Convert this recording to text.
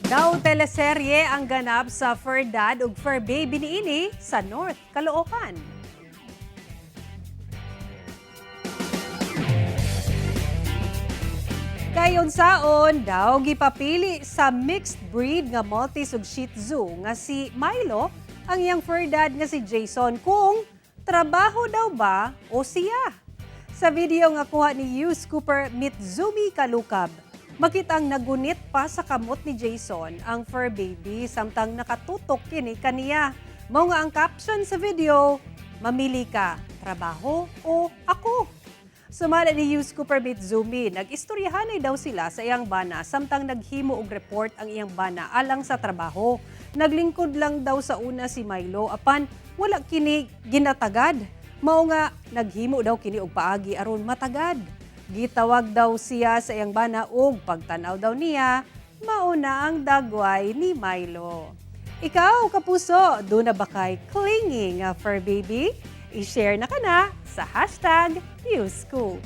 Daw teleserye ang ganap sa fur dad ug fur baby niini sa North Caloocan. Kay unsaon daw gipapili sa mixed breed nga Maltese ug Shih Tzu nga si Milo ang iyang fur dad nga si Jason kung trabaho daw ba o siya. Sa video nga kuha ni Hughes Cooper Mitsumi Kalukab, makitang nagunit pa sa kamot ni Jason ang fur baby samtang nakatutok kini kaniya. Mao nga ang caption sa video, "Mamili ka, trabaho o ako?" Sumala ni Hughes Cooper Mitsumi, nag-istoryahanay daw sila sa iyang bana samtang naghimo og report ang iyang bana alang sa trabaho. Naglingkod lang daw sa una si Milo apan wala kini ginatagad. Mao nga naghimo daw kini og paagi aron matagad. Gitawag daw siya sa iyang bana ug pagtan-aw daw niya, mao na ang dagway ni Milo. Ikaw, kapuso, duna ba kay clingy nga fur baby? I-share na kana sa #YouScoop.